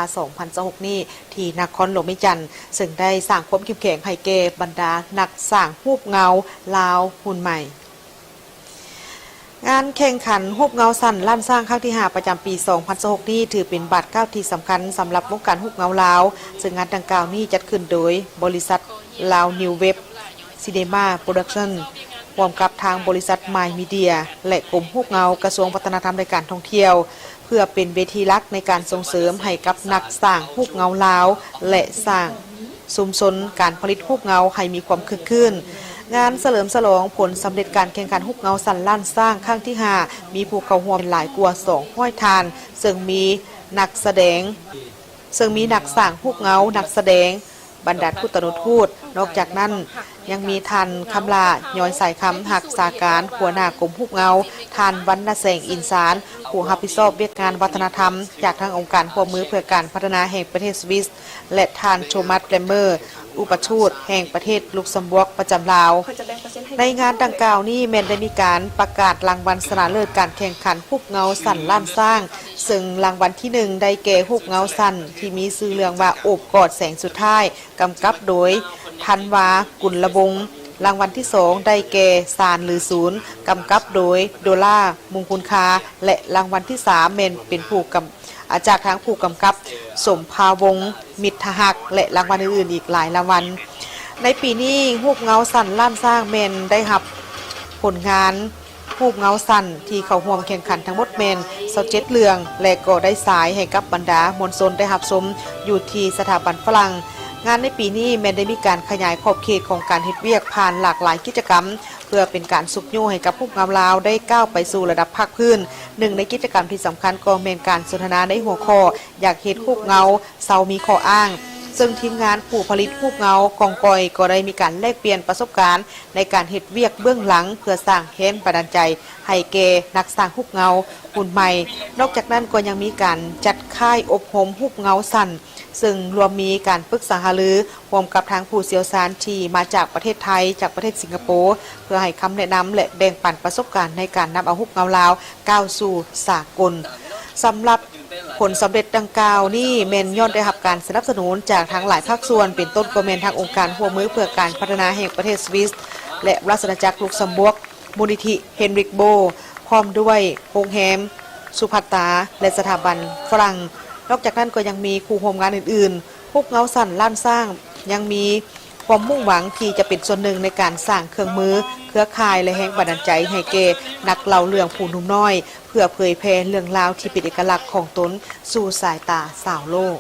ພາ ສອງພັນຊາວຫົກນີ້ ທີ່ນະຄອນຫຼວງວຽງຈັນ, ເຊິ່ງໄດ້ສ້າງຄວາມເຂັ້ມແຂງໃຫ້ແກ່ບັນດານັກສ້າງຮູບເງົາລາວຮຸ່ນໃໝ່. ງານແຂ່ງຂັນຮູບເງົາສັ້ນລ້ານຊ້າງຄັ້ງທີຫ້າ ປະຈຳປີສອງພັນຊາວຫົກນີ້ ຖືເປັນບາດກ້າວທີ່ສຳຄັນສຳລັບວົງການຮູບເງົາລາວ, ເຊິ່ງງານດັ່ງກ່າວນີ້ຈັດຂຶ້ນໂດຍບໍລິສັດ Lao New Wave Cinema Production ຮ່ວມກັບທາງບໍລິສັດ Mind Media ແລະ ກົມຮູບເງົາ ກະຊວງວັດທະນະທຳ ແລະ ການທ່ອງທ່ຽວ ເພື່ອເປັນເວທີຫຼັກໃນການສົ່ງເສີມໃຫ້ກັບນັກສ້າງຮູບເງົາລາວ ແລະ ສ້າງຊຸມຊົນການຜະລິດຮູບເງົາໃຫ້ມີຄວາມຄຶກຄື້ນ. ງານສະເຫຼີມສະຫຼອງຜົນສຳເລັດການແຂ່ງຂັນຮູບເງົາສັ້ນລ້ານຊ້າງຄັ້ງທີຫ້າ ມີຜູ້ເຂົ້າຮ່ວມຫຼາຍກວ່າສອງຮ້ອຍທ່ານ, ເຊິ່ງມີນັກສະແດງ ເຊິ່ງມີນັກສ້າງຮູບເງົາ, ນັກສະແດງ, ບັນດາທູດຕານຸທູດ. ນອກຈາກນັ້ນ, ຍັງມີທ່ານ ຄຳຫຼ້າ ຍ້ອຍສາຍຄຳ ຮັກສາການຫົວໜ້າກົມຮູບເງົາ, ທ່ານ ວັນນະແສງ ອິນສານ ຜູ້ຮັບຜິດຊອບວຽກງານວັດທະນະທຳຈາກທາງອົງການຮ່ວມມືເພື່ອການພັດທະນາແຫ່ງປະເທດສະວິສ ແລະ ທ່ານ ໂທມັດ ແກຣມເມີ ອຸປະທູດແຫ່ງປະເທດລຸກຊຳບວກປະຈຳລາວ. ໃນງານດັ່ງກ່າວນີ້ແມ່ນໄດ້ມີການປະກາດລາງວັນຊະນະເລີດການແຂ່ງຂັນຮູບເງົາສັ້ນລ້ານຊ້າງ, ເຊິ່ງລາງວັນທີໜຶ່ງໄດ້ແກ່ຮູບເງົາສັ້ນທີ່ມີຊື່ເລື່ອງວ່າ ໂອບກອດແສງສຸດທ້າຍ ກຳກັບໂດຍ ທັນວາ ກຸນລະວົງ, ລາງວັນທີສອງໄດ້ແກ່ ຊານ ຫຼື ສູນ ກຳກັບໂດຍ ໂດລາ ມຸງຄຸນຄາ ແລະ ລາງວັນທີສາມແມ່ນເປັນຜູ້ກຳ ອາ ຈາກທາງຜູ້ກຳກັບ ສົມພາວົງ ມິດທະຮັກ ແລະ ລາງວັນອື່ນໆອີກຫຼາຍລາງວັນ. ໃນປີນີ້ ຮູບເງົາສັ້ນລ້ານຊ້າງແມ່ນໄດ້ຮັບຜົນງານ ຮູບເງົາສັ້ນທີ່ເຂົ້າຮ່ວມແຂ່ງຂັນທັງໝົດແມ່ນຊາວເຈັດເລື່ອງ ແລະ ກໍໄດ້ສາຍໃຫ້ກັບບັນດາມວນຊົນໄດ້ຮັບຊົມຢູ່ທີ່ສະຖາບັນຝຣັ່ງ. ງານໃນປີນີ້ແມ່ນໄດ້ມີການຂະຫຍາຍຂອບເຂດຂອງການເຮັດວຽກຜ່ານຫຼາກຫຼາຍກິດຈະກຳ ເພື່ອເປັນການຊຸກຍູ້ໃຫ້ກັບຮູບເງົາລາວໄດ້ກ້າວໄປສູ່ລະດັບພາກພື້ນ. ໜຶ່ງໃນກິດຈະກຳທີ່ສຳຄັນກໍແມ່ນການສົນທະນາໃນຫົວຂໍ້ ຢາກເຮັດຮູບເງົາ ເຊົາມີຂໍ້ອ້າງ, ເຊິ່ງທີມງານຜູ້ຜະລິດຮູບເງົາກອງກ່ອຍກໍໄດ້ມີການແລກປ່ຽນປະສົບການໃນການເຮັດວຽກເບື້ອງຫຼັງ ເພື່ອສ້າງແຮງບັນດານໃຈໃຫ້ແກ່ນັກສ້າງຮູບເງົາຮຸ່ນໃໝ່. ນອກຈາກນັ້ນກໍຍັງມີການຈັດຄ້າຍອົບຮົມຮູບເງົາສັ້ນ, ເຊິ່ງລວມມີການປຶກສາຫາລືຮ່ວມກັບທາງຜູ້ຊ່ຽວຊານທີ່ມາຈາກປະເທດໄທ, ຈາກປະເທດສິງກະໂປ ເພື່ອໃຫ້ຄຳແນະນຳ ແລະ ແບ່ງປັນປະສົບການໃນການນຳເອົາຮູບເງົາລາວ ກ້າວສູ່ສາກົນ. ສຳລັບຜົນສຳເລັດດັ່ງກ່າວນີ້ແມ່ນຍ້ອນໄດ້ຮັບການສະໜັບສະໜູນຈາກທາງຫຼາຍພາກສ່ວນ, ເປັນຕົ້ນກໍແມ່ນທາງອົງການຮ່ວມມືເພື່ອການພັດທະນາແຫ່ງປະເທດສະວິສ ແລະ ລາຊະອານາຈັກລຸກຊຳບວກ, ມູນນິທິ Henrik Böll ພ້ອມດ້ວຍໂຮງແຮມສຸພັດຕາ ແລະ ສະຖາບັນຝຣັ່ງ. ນອກຈາກນັ້ນກໍຍັງມີຄູ່ຮ່ວມງານອື່ນໆ. ຮູບເງົາສັ້ນລ້ານຊ້າງຍັງມີ ຄວາມມຸ່ງຫວັງທີ່ຈະເປັນສ່ວນໜຶ່ງໃນການສ້າງເຄື່ອງມື, ເຄືອຂ່າຍ ແລະ ແຮງບັນດານໃຈໃຫ້ແກ່ນັກເລົ່າເລື່ອງຜູ້ໜຸ່ມນ້ອຍ, ເພື່ອເຜີຍແຜ່ເລື່ອງລາວທີ່ເປັນເອກະລັກຂອງຕົນສູ່ສາຍຕາຊາວໂລກ.